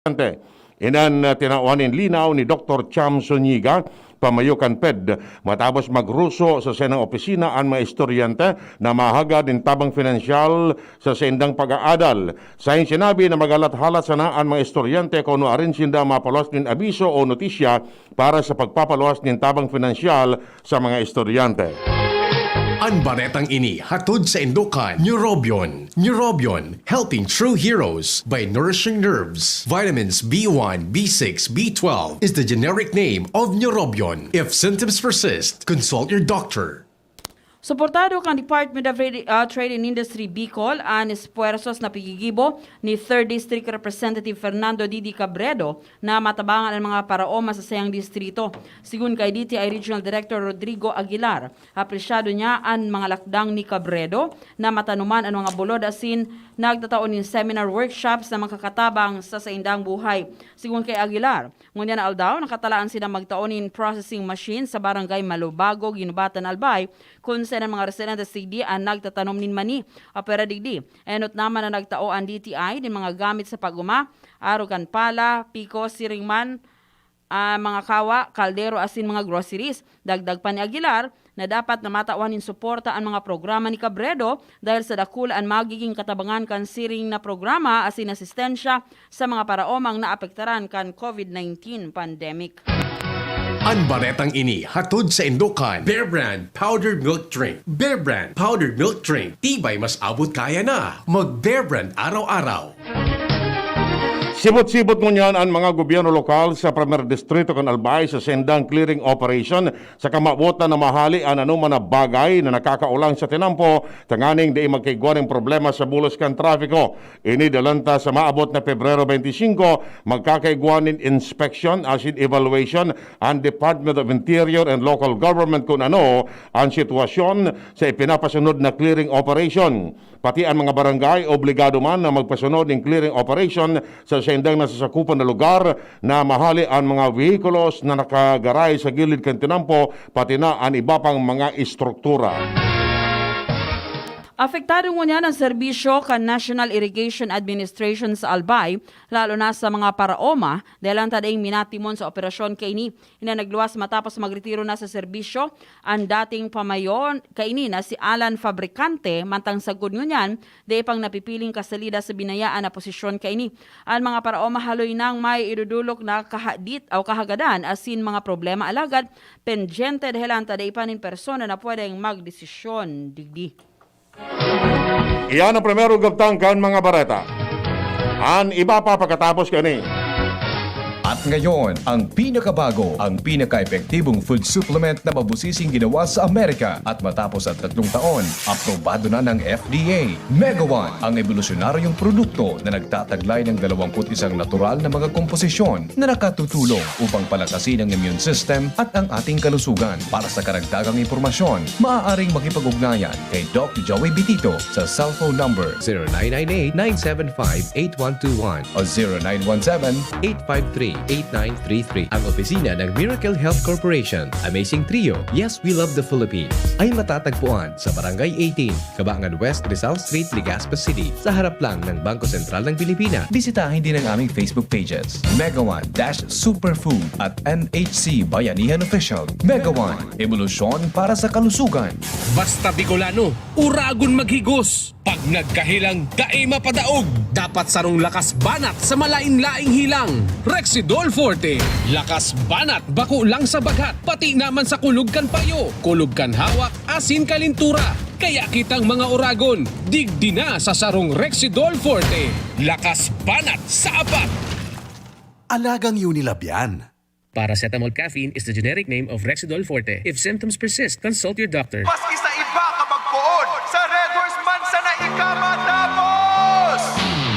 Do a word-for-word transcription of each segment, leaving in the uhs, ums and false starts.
estudyante. Inan, ah, tinawan nin linaw ni Doktor Cham Zuniga, pamayo kan ped, matapos magruso sa saindang opisina an mga estudyante na mahagad nin tabang pinansyal sa saindang pag-aadal. Sain sinabi na maghalat-halat sana an mga estudyante kun nuarin sinda mapaluwas nin abiso o notisya para sa pagpapaluwas nin tabang pinansyal sa mga estudyante. An baretang ini hatod saindo kan Neurobion. Neurobion, helping true heroes by nourishing nerves. Vitamins B one, B six, B twelve is the generic name of Neurobion. If symptoms persist, consult your doctor. Suportado kan Department of Radi-, ah, Trade and Industry Bicol an espuwersos na piggigibo ni Third District Representative Fernando Didi Cabredo na matabangan an mga paraoma sa saiyang distrito. Sigon kay D T I Regional Director Rodrigo Aguilar, apresyado niya an mga lakdang ni Cabredo na matanuman an mga bulod asin nagtatao nin seminar workshops na makakatabang sa saindang buhay. Sigon kay Aguilar, ngunyan na aldaw, nakatalaan sinda magtao nin processing machine sa Barangay Malubago, Guinobatan, Albay, kun saen an mga residente sigdi an nagtatanom nin mani. Apwera digdi, enot naman na nagtao an D T I nin mga gamit sa pag-oma, arog kan pala, piko, siring man, ah, mga kawa, kaldero asin mga groceries. Dagdag pa ni Aguilar na dapat na matawan nin suporta an mga programa ni Cabredo dahil sa dakula an magiging katabangan kan siring na programa asin asistensya sa mga paraomang naapektaran kan COVID nineteen pandemic. An baretang ini hatod saindo kan Bear Brand Powdered Milk Drink. Bear Brand Powdered Milk Drink. Tibay mas abot kaya na. Mag Bear Brand araw-araw. Sibot-sibot ngunyan an mga gobyerno lokal sa Primer Distrito kan Albay sa saindang clearing operation sa kamawotan na mahali an anoman na bagay na nakakaolang sa tinampo tanganing dai magkaigwa nin problema sa bulos kan trapiko. Ini dalanta sa maabot na Pebrero twenty-five, magkakaigwa nin inspection asin evaluation an Department of Interior and Local Government kun ano an sitwasyon sa ipinapasunod na clearing operation. Pati an mga barangay obligado man na magpasunod nin clearing operation sa saindang nasasakupan na lugar na mahali an mga vehikulos na nakagaray sa gilid kan tinampo, pati na an iba pang mga estruktura. Apektado ngunyan an serbisyo kan National Irrigation Administration sa Albay, lalo na sa mga paraoma, dahil an tadaing minatimon sa operasyon kaini. Iyan nagluwas matapos magretiro na sa serbisyo an dating pamayo kaini na si Alan Fabricante, mantang sagkod ngunyan, dai pang napipiling kasalida sa binayaan na posisyon kaini. An mga paraoma haloy nang may idudulok na kahadit o kahagadan asin mga problema, alagad pendyente dahelan ta dai pa nin persona na pwedeng magdesisyon digdi. Iyan ang primerong kabtang kan mga bareta. An iba pa pagkatapos kani. At ngayon, ang pinakabago, ang pinaka-epektibong food supplement na mabusising ginawa sa Amerika. At matapos ang tatlong taon, aprobado na ng F D A. Mega One, ang ebolusyonaryong produkto na nagtataglay ng dalawampu't isang natural na mga komposisyon na nakatutulong upang palakasin ang immune system at ang ating kalusugan. Para sa karagdagang impormasyon, maaaring makipag-ugnayan kay Doc Joey Bitito sa cellphone number zero nine nine eight, nine seven five, eight one two one o zero nine one seven, eight five three, eight nine three three. Ang opisina ng Miracle Health Corporation, Amazing Trio, Yes, We Love the Philippines, ay matatagpuan sa Barangay eighteen, Cabangan West, Rizal Street, Legazpi City, sa harap lang ng Bangko Sentral ng Pilipinas. Bisitahin din ang aming Facebook pages, Mega One dash Superfood at N H C Bayanihan Official. Mega One, ebolusyon para sa kalusugan. Basta Bicolano, uragon maghigos. Pag nagkahilang, dai mapadaog. Dapat sarong lakas banat sa malain-laing hilang. Rexidol Forte. Lakas banat bako lang sa baghat, pati naman sa kulog kan payo, kulog kan hawak, asin kalintura. Kaya kitang mga uragon, digdi na sa sarong Rexidol Forte. Lakas banat sa apat. Alagang Unilab yan. Paracetamol caffeine is the generic name of Rexidol Forte. If symptoms persist, consult your doctor. Maski sa iba ka magpoon, sa Red Horse man sana ika matapos!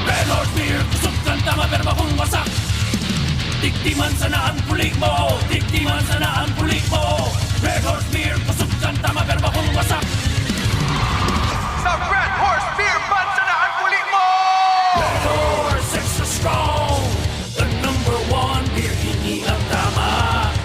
Red Horse Beer, kusog kan tama, pero bakong wasak. Digdi man sana ang puli mo, digdi man sana ang puli mo. Red Horse Beer, kusog kan tama, pero bakong wasak. Sa Red Horse Beer man sana ang puli mo! Red Horse, extra strong. The number one beer, ini ang tama.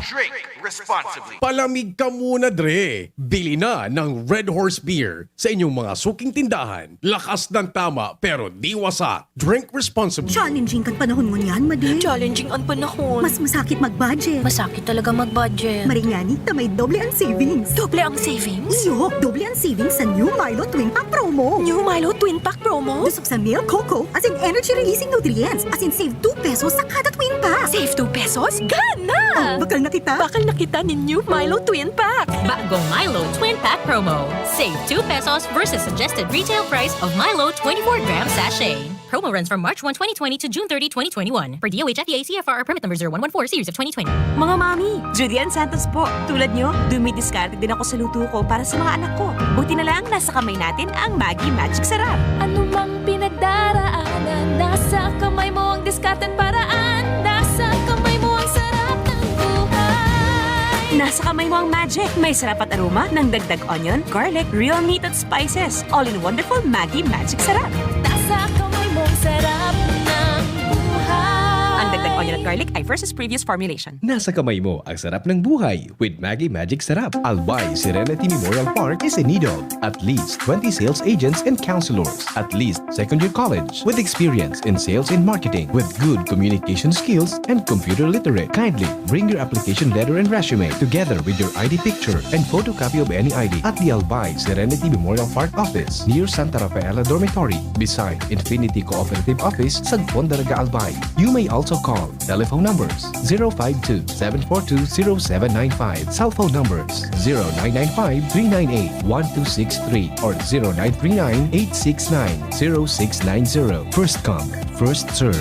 Drink responsibly. responsibly. Palamig ka muna, Dre. Bili na ng Red Horse Beer sa inyong mga suking tindahan. Lakas ng tama, pero di wasak. Drink responsibly. Challenging kan panahon ngunyan, Madi. Challenging an panahon. Mas masakit mag-budget. Masakit talaga mag-budget. Maringani, ta may doble ang savings. Doble ang savings? Iyo, doble ang savings sa new Milo Twin Pack Promo. New Milo Twin Pack Promo? Dusog sa milk, cocoa, as in energy-releasing nutrients, as in save two pesos sa kada Twin Pack. Save two pesos? Gana! Oh, bakal na kita? Bakal na kita nin new Milo Twin Pack. Bagong Milo Twin Pack Promo. Save two pesos versus suggested retail price of Milo twenty-four gram sachet. Promo runs from March one, twenty twenty to June thirty, twenty twenty-one. Per D O H F D A C F R or permit number zero one one four series of twenty twenty. Mga mami, Judy Ann Santos po. Tulad nyo, dumidiskarte din ako sa luto ko para sa mga anak ko. Buti na lang, nasa kamay natin ang Maggi Magic Sarap. Ano mang pinagdaraanan, nasa kamay mo ang diskarte at paraan. Nasa kamay mo ang sarap ng buhay. Nasa kamay mo ang magic. May sarap at aroma ng dagdag onion, garlic, real meat at spices. All in wonderful Maggi Magic Sarap. Nasa kamay mo ang sarap ng buhay. Ang dagdag onion at garlic ay versus previous formulation. Nasa kamay mo ang sarap ng buhay with Maggi Magic Sarap. Albay Serenity Memorial Park is in need of at least twenty sales agents and counselors, at least second year college, with experience in sales and marketing, with good communication skills and computer literate. Kindly bring your application letter and resume together with your I D picture and photocopy of any I D at the Albay Serenity Memorial Park office near Santa Rafaela Dormitory, beside Infinity Cooperative Office, Sagpon, Daraga, Albay. You may also call telephone numbers zero five two, seven four two, zero seven nine five, cell phone numbers zero nine nine five, three nine eight, one two six three or zero nine three nine, eight six nine, zero six nine zero. First come, first serve.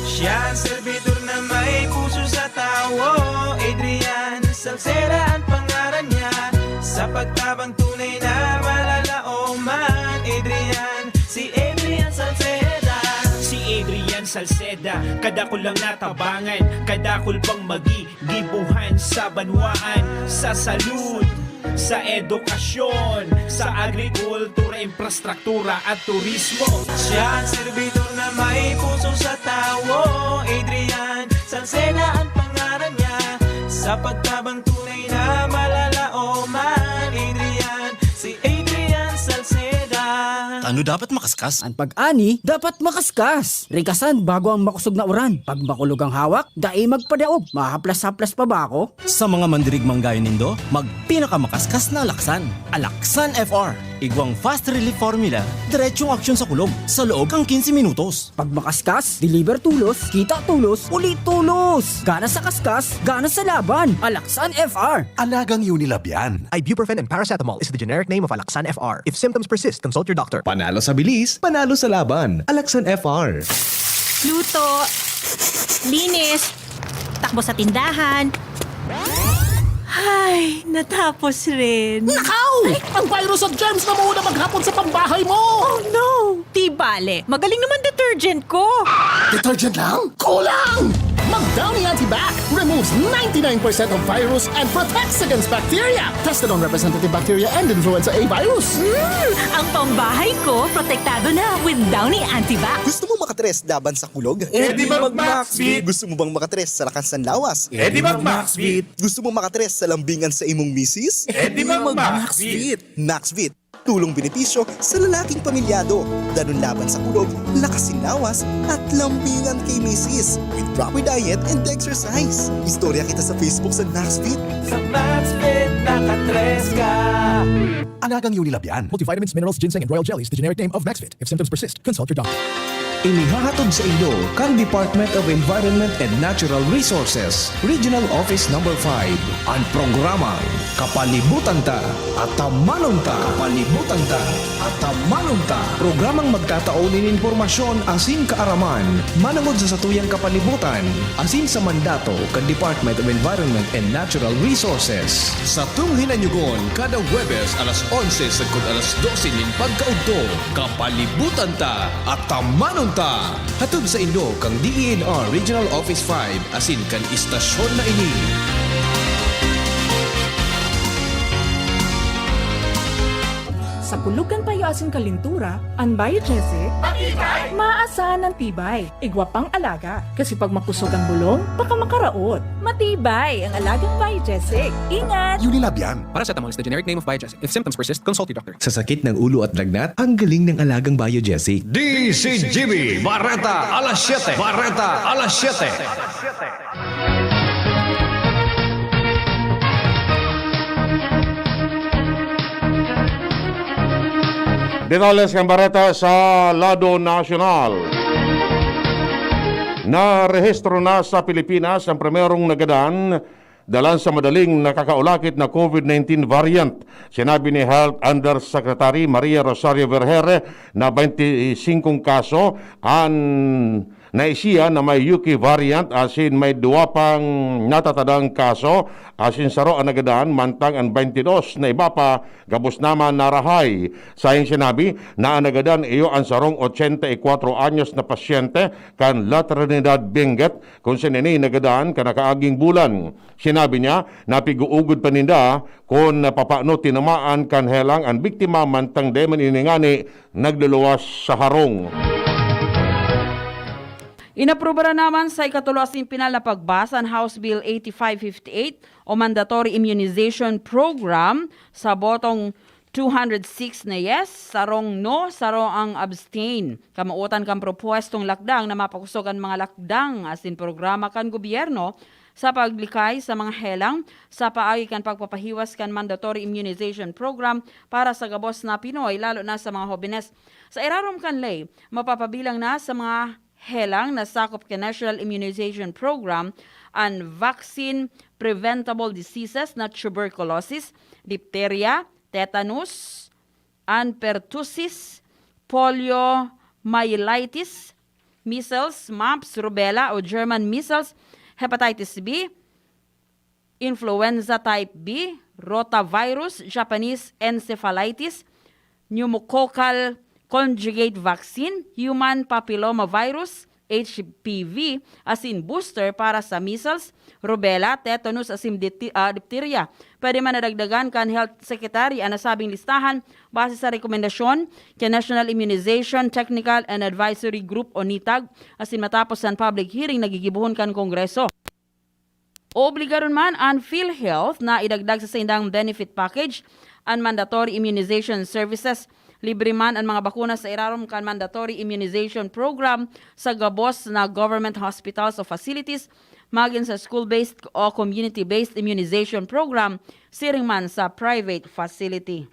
Siya ang servidor na may puso sa tawo. Adrian Salceda ang pangaran niya. Sa pagtabang tunay na malalaoman. Adrian, si Adrian Salceda. Si Adrian Salceda, kadakul lang natabangan, kadakul pang magigibuhan sa banwaan, sa salud, sa edukasyon, sa agrikultura, infrastruktura at turismo. Siya ang servidor na may puso sa tawo. Adrian Salceda ang pangaran niya. Sa pagtabang tunay na malalaoman. Adrian, si Adrian Salceda. Tano dapat makaskas? An pag-ani dapat makaskas. Rikasan bago ang makosog na uran. Pag makulog ang hawak, dai magpadaog. Mahaplas-haplas pa ba ako? Sa mga mandirigmang gaya nindo, magpinakamakaskas na alaksan. Alaksan F R. Igwang fast relief formula, diretsong aksyon sa kulog, sa loob kan quince minutos. Pag makaskas, deliver tolos, kita tolos, uli tolos! Gana sa kaskas, gana sa laban! Alaksan F R! Alagang Unilab yan. Ibuprofen and paracetamol is the generic name of Alaxan F R. If symptoms persist, consult your doctor. Panalo sa bilis, panalo sa laban. Alaxan F R. Luto, linis, takbo sa tindahan. Ay, natapos rin. Nakaw! Ang virus at germs na muna maghapon sa pambahay mo! Oh no! Di bale, magaling naman detergent ko. Detergent lang? Kulang! Mag Downy Antibac removes ninety-nine percent of virus and protects against bacteria. Tested on representative bacteria and influenza A virus. Mm, ang pambahay ko, protektado na with Downy Antibac. Gusto mo makatres laban sa kulog? Eh, di mag Maxvit. Gusto mo bang makatres sa lakas ng lawas? Eh, di mag Maxvit. Gusto mo makatres sa lambingan sa imong misis? Eh, di mag Maxvit. Maxvit. Tulong benepisyo sa lalaking pamilyado. Danun laban sa kulog, lakas sin lawas, at lambingan kay misis. With proper diet and exercise. Istorya kita sa Facebook sa Maxfit. Sa Maxfit, nakatres ka. Alagang Unilab yan. Multivitamins, minerals, ginseng, and royal jelly is the generic name of Maxfit. If symptoms persist, consult your doctor. Inihahatod sa inyo kan Department of Environment and Natural Resources, Regional Office Number five, an programang Kapalibutan Ta, Atamanon Ta. Kapalibutan Ta, Atamanon Ta. Programang magtatao nin impormasyon asin kaaraman manongod sa satuyang kapalibutan asin sa mandato kan Department of Environment and Natural Resources. Satong hinanyugon kada Huwebes alas onse sagkod alas dose nin pagkaudto. Kapalibutan Ta, Atamanon Ta. Hatod sa inyo kan D E N R Regional Office five asin kan istasyon na ini. Sa kulog kan payo asin kalintura, an Biogesic, matibay! Maasahan an tibay. Igwa pang alaga, kasi pag makosog ang bulong, baka makaraot. Matibay ang alagang Biogesic. Ingat! Unilab yan. Paracetamol is the generic name of Biogesic. If symptoms persist, consult your doctor. Sa sakit ng ulo at lagnat, ang galing ng alagang Biogesic. D C G B Bareta alas siyete. Bareta alas siyete. Detalles kan bareta sa lado nasyonal. Narehistro na sa Pilipinas ang primerong nagadan dalan sa madaling nakakaulakit na COVID nineteen variant. Sinabi ni Health Undersecretary Maria Rosario Vergeire na twenty-five kaso an naisiya na may U K variant asin may duwa pang natatadang kaso asin saro an nagadan, mantang an twenty-dos na iba pa gabos naman narahay. Saing sinabi na an nagadan iyo an sarong ochenta y kuatro anyos na pasyente kan La Trinidad, Benguet, kun siya ini nagadan kan nakaaging bulan. Sinabi niya na pig-uugod pa ninda kun papaano tinamaan kan helang an biktima, mantang dai man ini ngani nagluluwas sa harong. Inaprubaran naman sa ikatulo asin pinal na pagbasa an House Bill eighty-five fifty-eight o Mandatory Immunization Program sa botong two hundred six na yes, sarong no, saro ang abstain. Kamawotan kan propuestong lakdang na mapakosog an mga lakdang asin programa kan gobyerno sa paglikay sa mga helang sa paagi kan pagpapahiwas kan mandatory immunization program para sa gabos na Pinoy, lalo na sa mga hobenes. Sa irarom kan ley, mapapabilang na sa mga helang na sakop kan National Immunization Program an vaccine preventable diseases na tuberculosis, diphtheria, tetanus, an pertussis, poliomyelitis, measles, mumps, rubella o German measles, hepatitis B, influenza type B, rotavirus, Japanese encephalitis, pneumococcal conjugate vaccine, human papillomavirus, H P V, asin booster para sa measles, rubella, tetanus asin dipti-, ah, diphtheria. Pwede man na dagdagan kan Health Secretary an nasabing listahan base sa rekomendasyon kan National Immunization Technical and Advisory Group o nitag, asin matapos an public hearing na gigibohon kan Kongreso. Obligaron man an PhilHealth na idagdag sa saindang benefit package an mandatory immunization services. Libre man an mga bakuna sa irarom kan mandatory immunization program sa gabos na government hospitals o facilities, magin sa school-based o community-based immunization program, siring man sa private facility.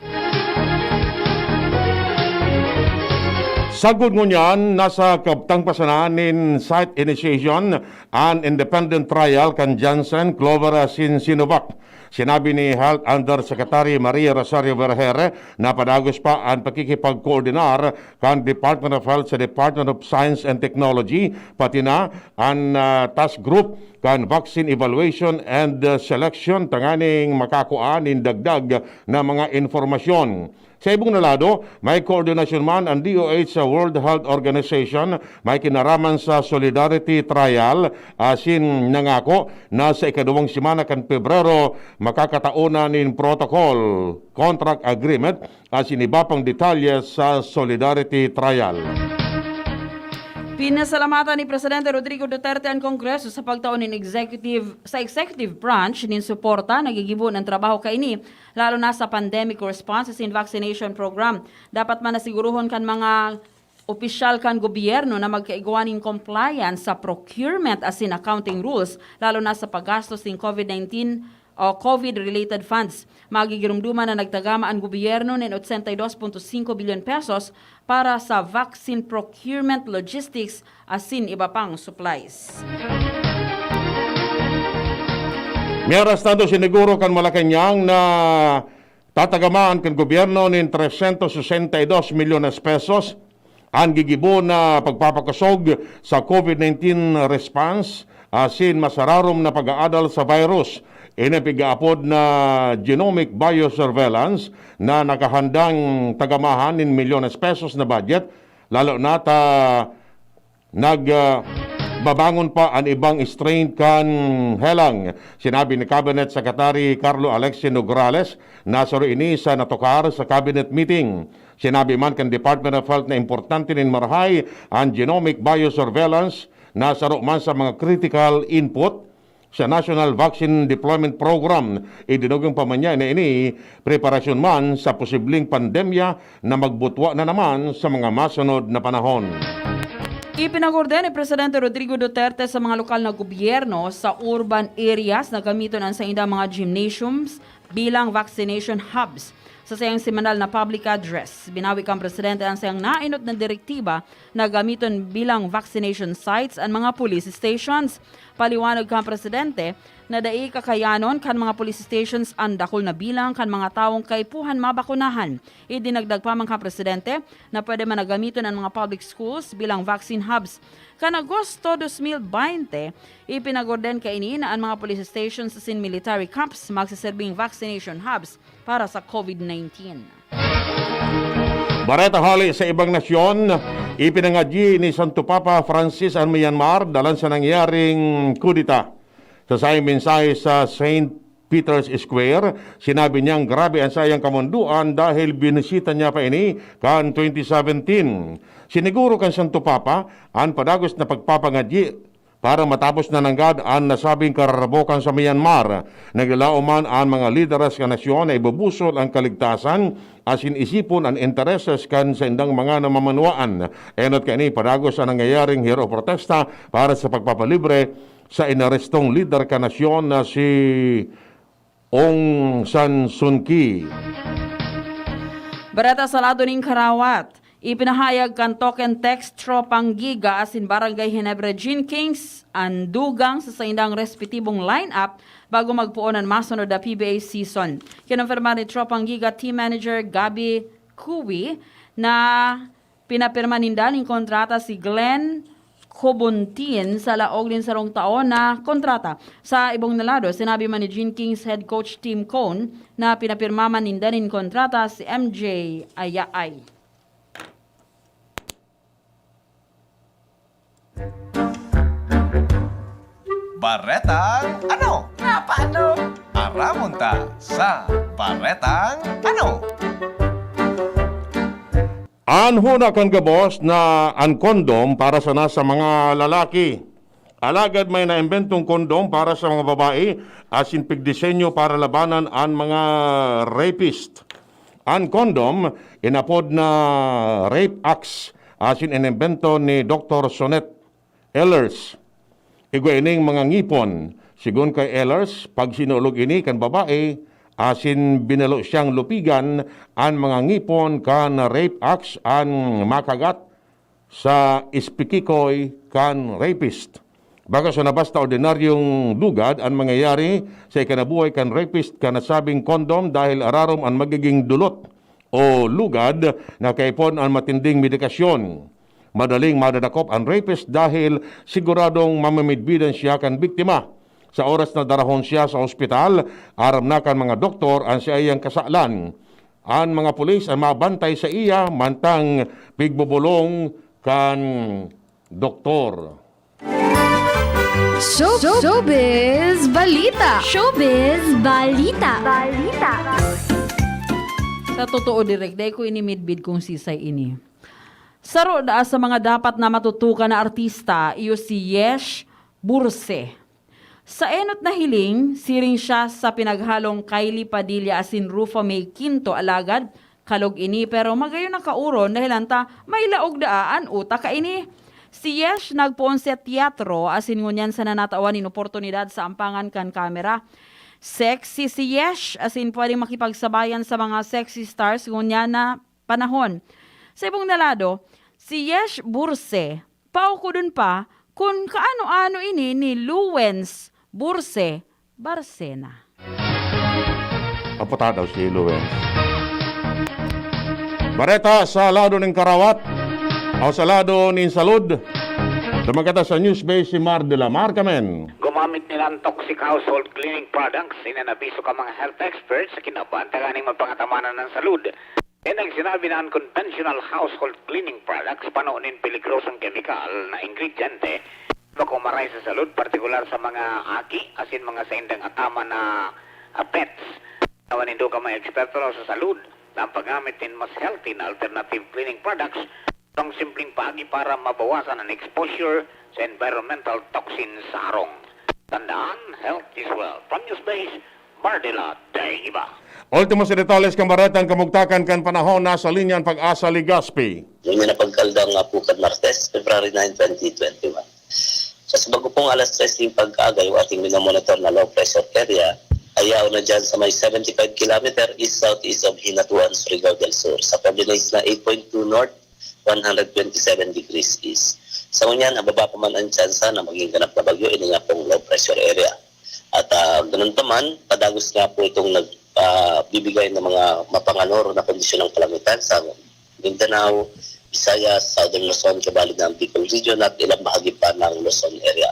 Sagkod ngunyan, nasa kabtang pa sana nin site initiation an independent trial kan Janssen, Clover asin Sinovac. Sinabi ni Health Undersecretary Maria Rosario Vergeire na padagos pa an pakikipagkoordinar kan Department of Health sa Department of Science and Technology, pati na an, ah, task group kan Vaccine Evaluation and, ah, Selection, tanganing makakua nin dagdag na mga impormasyon. Sa ibong na lado, may koordinasyon man an D O H sa World Health Organization, may kinaraman sa Solidarity Trial, asin nangako na sa ikaduwang semana kan Pebrero, makakataon na nin protocol, contract agreement, asin iba pang detalye sa Solidarity Trial. Pinasalamatan ni Presidente Rodrigo Duterte an Kongreso sa pagtao nin executive, sa executive branch nin suporta na gigibo nin trabaho kaini, lalo na sa pandemic response asin vaccination program. Dapat man na sigurohon kan mga opisyal kan gobyerno na magkaigwa nin compliance sa procurement asin accounting rules, lalo na sa paggastos nin COVID nineteen o COVID-related funds. Magigirumduman na nagtagama an gobyerno nin ochenta y dos punto singko bilyon pesos para sa vaccine procurement, logistics, asin iba pang supplies. Mientras tanto, siniguro kan Malacañang na tatagamaan kan gobyerno nin trescientos sesenta y dos milyones pesos an gigibo na pagpapakosog sa COVID nineteen response asin masararom na pag-aadal sa virus. Ini pig-aapod na genomic biosurveillance na nakahandang tagamahan nin milyones pesos na budget, lalo na ta nag, ah, Mabangon pa an ibang strain kan helang. Sinabi ni Cabinet Secretary Carlo Alexi Nograles na saro ini sa natukar sa cabinet meeting. Sinabi man kan Department of Health na importante nin marahay an genomic biosurveillance na saro man sa mga critical input sa National Vaccine Deployment Program. Idinugang pa man niya na ini preparasyon man sa posibleng pandemya na magbutwa na naman sa mga masunod na panahon. Ipinag-orden ni Presidente Rodrigo Duterte sa mga lokal na gobyerno sa urban areas na gamiton an saindang mga gymnasiums bilang vaccination hubs. Sa saiyang semanal na public address, binawi kan presidente an saiyang nainot na direktiba na gamiton bilang vaccination sites an mga police stations. Paliwanag kan presidente na dai kakayanon kan mga police stations an dakul na bilang kan mga tawong kaipuhan mabakunahan. Idinagdag pa man kan presidente na pwede man na gamiton an mga public schools bilang vaccine hubs. Kan Agosto dos mil baynte, ipinag-orden kaini na an mga police stations asin military camps magsiserbing vaccination hubs para sa COVID nineteen. Bareta hali sa ibang nasyon, ipinangadyi ni Santo Papa Francis an Myanmar dalan sa nangyaring kudeta. Sa saiyang mensahe sa Saint Peter's Square, sinabi niyang grabe an saiyang kamondoan dahil binisita niya pa ini kan twenty seventeen. Siniguro kan Santo Papa an padagos na pagpapangadyi para matapos na nanggad an nasabing kararabokan sa Myanmar. Naglalaom man an mga lideres kan nasyon na ibubusol an kaligtasan asin isipon an intereses kan saindang mga namamanwaan. Enot kaini, padagos an nangyayaring hero protesta para sa pagpapalibre sa inarestong lider kan nasyon na si Aung San Suu Kyi. Bareta sa lado nin karawat. Ipinahayag kan Token Text Tropang Giga asin Barangay Ginebra Gin Kings an dugang sa saindang respetibong line-up bago magpoon an masunod na P B A season. Kinompirma ni Tropang Giga Team Manager Gabby Cui na pinapirma ninda nin kontrata si Glenn Cobontin sa laog nin sarong taon na kontrata. Sa ibong na lado, sinabi man ni Gin Kings head coach Tim Cone na pinapirma man ninda nin kontrata si M J Ayaay. Baretang ano? Nga paano? Aramon ta sa Baretang ano? An huna kan gabos na an kondom para sana sa mga lalaki. Alagad may naimbentong kondom para sa mga babae asin pigdisenyo para labanan an mga rapist. An kondom, inapod na Rape Axe, asin inimbento ni Doktor Sonet Ehlers. Igwa ining mga ngipon. Sigon kay Ehlers, pag sinuolog ini kan babae, asin binalo siyang lupigan an mga ngipon kan Rape Axe an makagat sa ispikikoy kan rapist. Bako sana basta ordinaryong lugad an mangyayari sa ikinabuhay kan rapist kan nasabing kondom dahil ararom an magiging dulot o lugad na kaipon an matinding medikasyon. Madaling madadakop an rapist dahil siguradong mamimidbidan siya kan biktima. Sa oras na darahon siya sa ospital, aram na kan mga doktor an saiyang kasalan. An mga pulis an mabantay saiya mantang pigbobolong kan doktor. Show, showbiz balita. Showbiz balita. Balita. Sa totoo, Direk, dai ko inimidbid kung sisay ini. Saro daa sa mga dapat na matutukan na artista, iyo si Yesh Burse. Sa enot na hiling, siring siya sa pinaghalong Kylie Padilla asin Rufa Mae Quinto, alagad kalog ini, pero magayon na kaoron dahil anta may laog daa an utak kaini. Si Yesh nagpoon sa teatro asin ngunyan sana natawan nin oportunidad sa ampangan kan kamera. Sexy si Yesh asin pwedeng makipagsabayan sa mga sexy stars ngunyan na panahon. Sa ibong na lado, si Yesh Burse, paukodon pa kun kaano-ano ini ni Luwens Burse Barcena. Aputa daw si Luwens. Bareta sa lado nin karawat o sa lado nin salud. Duman kita sa News Base si Mar de la Mar, kamen. Gumamit nila ang toxic household cleaning products, inanabiso ka mga health experts sa kinabantagan ning mapangatamanan ng salud. Yan ang sinabi na unconventional household cleaning products pano nin peligrosong kemikal na ingrediente Bako maray sa salud, partikular sa mga aki asin mga saindang ataman na, ah, pets. Tawan nindo kan mga eksperto sa salud na ang paggamit nin mas healthy na alternative cleaning products, ang simpleng paagi para mabawasan ang exposure sa environmental toxin sa harong. Tandaan, health is wealth. From Newsbase, Mardila Daing Iba. Ultimo sa detalles kan baretang kamugtakan kan panahon, nasa linya an Pag-asa Legazpi. Ngunyan na pagkaaldang nga po kan Martes, February nine, twenty twenty-one. Sa sabago pong alas tres ning pagkaagay, yung ating minomonitor na low pressure area ay yaon na dyan sa may seventy-five kilometer east-southeast of Hinatuan, Surigao del Sur, sa coordinates na eight point two north, one hundred twenty-seven degrees east. Sa ngunyan, mababa pa man ang tsansa na maging ganap na bagyo, ini nga pong low pressure area. At, ah, ganun pa man, padagos nga po itong nag-, ah, bibigay ng mga mapanganoro na kondisyon ng kalangitan sa Mindanao, Visayas, Southern Luzon, kabalid na ang Bicol Region at ilang bahagi pa ng Luzon area.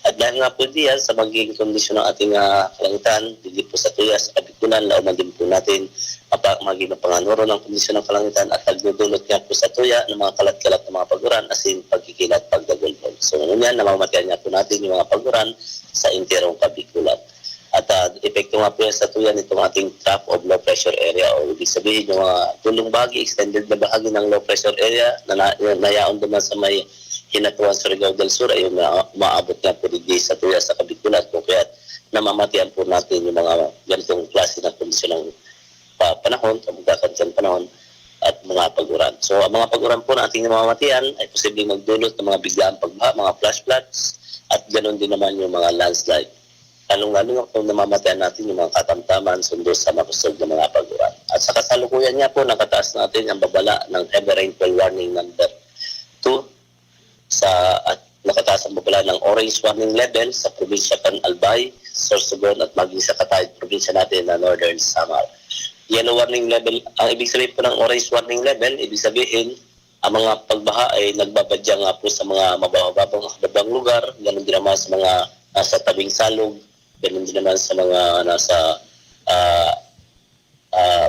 At dahil nga po diyan sa magiging kondisyon ng ating, ah, kalangitan, digdi po sa tuya, sa Kabikulan, lauman din po natin, mapa-, maging mapanganoro ng kondisyon ng kalangitan at nagdudulot nga po sa tuya ng mga kalat-kalat na mga paguran, asin pagkikilat, pagdagulbol. So, ngunyan, namamatian nga po natin yung mga paguran sa enterong Kabikulan. At, ah, epekto nga po yan sa tuya nitong ating trough of low pressure area, o ibig sabihin yung mga dulong bahagi, extended na bahagi ng low pressure area na, na, na yaon naman sa may Hinatuan, Surigao del Sur, ay uma-, umaabot nga po digdi sa tuya sa Kabikulan. Kung kaya namamatian po natin yung mga ganitong klase ng kondisyon ng pa-, panahon, kamugtakan kan panahon, at mga pag-uran. So, ang mga pag-uran po na ating namamatian ay posibleng magdulot ng mga biglaang pagbaha, mga flash floods, at ganun din naman yung mga landslide. Lalong-lalo na kung namamatian natin yung mga katamtaman sundo sa makusog na mga pag-uran. At sa kasalukuyan nga po, nakataas natin ang babala ng heavy rainfall warning number two sa, at nakataas ang babala ng orange warning level sa probinsya kan Albay, Sorsogon at maging sa katahid probinsya natin na Northern Samar. Yellow warning level, ang ibig sabihin po ng orange warning level, ibig sabihin, ang mga pagbaha ay nagbabadya nga po sa mga mababa-babang lugar, ganun din naman sa mga nasa tabing salog, ganun din naman sa mga nasa, ah, ah,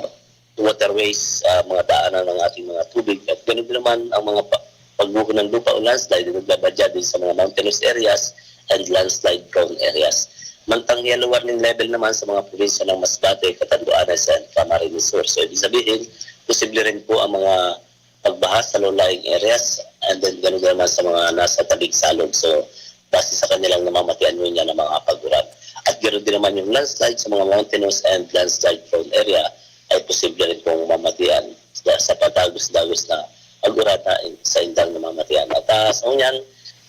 waterways, ah, mga daanan ng ating mga tubig. At ganun din naman ang mga pa-, pagguho ng lupa o landslide na nagbabadya din sa mga mountainous areas and landslide prone areas. Mantang yellow warning level naman sa mga probinsya ng Masbate, Catanduanes, and Camarines Sur. So, ibig sabihin, posible rin po ang mga pagbaha sa low-lying areas, and then ganun din naman sa mga nasa tabing salog. So, base sa kanilang namamatian ngunyan ng mga paguran. At ganoon din naman yung landslide sa mga mountainous and landslide prone area ay posible rin pong mamatian sa, sa padagos-dagos na pag-uran na in-, sa indang namamatian. At, ah, sa ngunyan,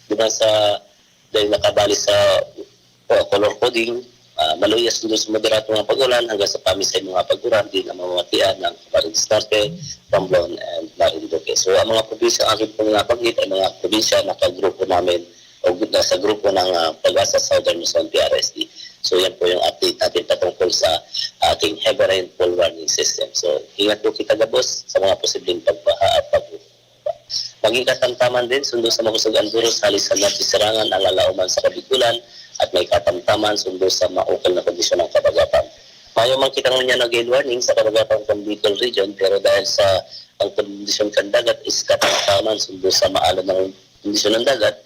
di ba, sa, dahil nakabali sa, oh, color coding, ah, maluya sundo sa moderatong mga pag-ulan hanggang sa pamisay mga pag-uran, di na mamamatian ng Camarines Norte, Romblon, and Marinduque. So, ang mga probinsya akin pong nabanggit ay mga probinsya na kagrupo namin o nasa grupo ng, ah, Pag-asa Southern Luzon, P R S D. So, yan po yung update natin patungkol sa ating heavy rainfall warning system. So, ingat po kita gabos sa mga posibleng pagbaha at pag-ulan. Maging katamtaman din, sundo sa makusog ang duros, hali sa Norte Serangan, ang lalauman sa Kabikulan, at may katamtaman, sundo sa maukol na kondisyon ng kadagatan. Mayo man kitang ngunyan na gale warning sa kadagatan kan Bicol Region, pero dahil sa ang kondisyon kan dagat is katamtaman, sundo sa maalam na kondisyon ng dagat,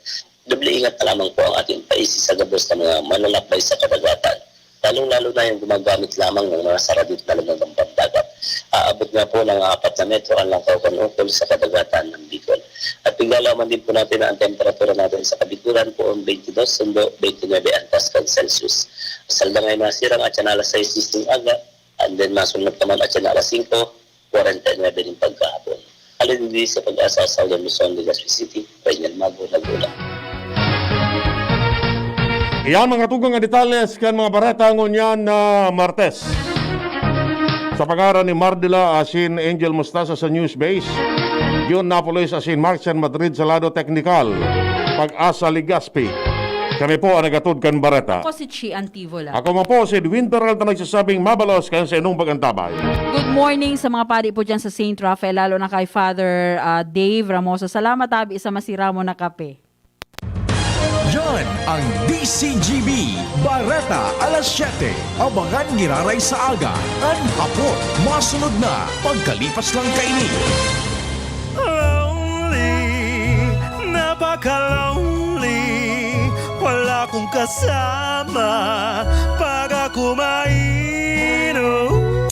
doble ingat na lamang po ang ating paisi sa gabos na mga manlalakbay sa kadagatan, lalong-lalo na yung gumagamit lamang ng mga saradit na lumalang pandagat. Aabot nga po ng apat na metro ang langkaw kan ukol sa kadagatan ng Bicol. At piglalaman din po natin na ang temperatura natin sa Kabikulan po ang twenty-two sundo twenty-nine antas kan Celsius. Saldangay masirang at yan alas sais ng aga, and then masunod naman at yan alas singko, kwarenta y nuebe nin pagkahapon. Alin din sa Pag-asa, Southern Luzon, Legazpi City, Peña Mago, Laguna. Iyan mga tugang na detalles kan mga bareta ngunyan na Martes. Sa pangaran ni Mardila asin Angel Mustasa sa News Base, Jun Napoles asin Marchan Madrid sa lado teknikal, Pag-asa Legazpi. Kami po ang nagatod kan bareta. Ako si Chi Antivola. Ako man po si Edwin Peralta, nagsasabing mabalos kan sa inong pag-antabay. Good morning sa mga padi po dyan sa Saint Rafael, lalo na kay Father, ah, Dave Ramosa. Salamat, abi, sa masiramo na kape. Yan ang D C G B Bareta alas siyete. Abangan giraray sa aga, an hapon. Masunod na pagkalipas lang kaini. Lonely, napaka-lonely. Kasama para kumain, oh.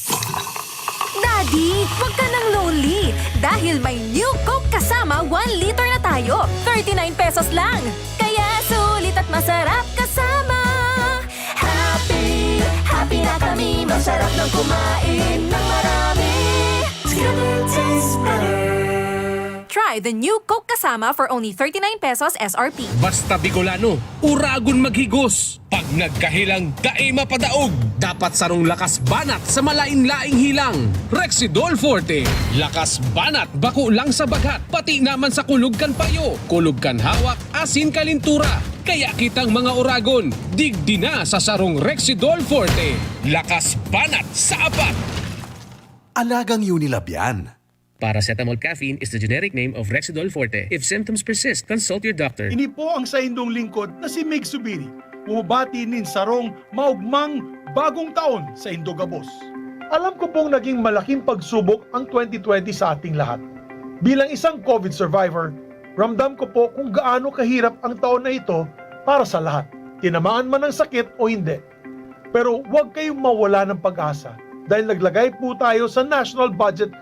Daddy, wag ka nang lonely dahil may New Coke kasama one liter na tayo. Thirty-nine pesos lang. Kaya sulit at masarap kasama. Happy, happy na kami. Masarap nang kumain ng marami. Together tastes better. Try the new Coke Kasama for only thirty-nine pesos S R P. Basta Bicolano, uragon maghigos. Pag nagkahilang, dai mapadaog. Dapat sarong lakas banat sa malain-laing hilang. Rexidol Forte. Lakas banat, bako lang sa bagat, pati naman sa kulog kan payo, kulog kan hawak, asin kalintura. Kaya kitang mga uragon, digdi na sa sarong Rexidol Forte. Lakas banat sa apat. Alagang Unilab yan. Paracetamol caffeine is the generic name of Rexidol Forte. If symptoms persist, consult your doctor. Ini po ang saindong lingkod na si Mig Subiri. Bumabati nin sarong maugmang bagong taon sa indo gabos. Alam ko pong naging malaking pagsubok ang twenty twenty sa ating lahat. Bilang isang COVID survivor, ramdam ko po kung gaano kahirap ang taon na ito para sa lahat, tinamaan man ng sakit o hindi. Pero huwag kayong mawala ng pag-asa dahil naglagay po tayo sa national budget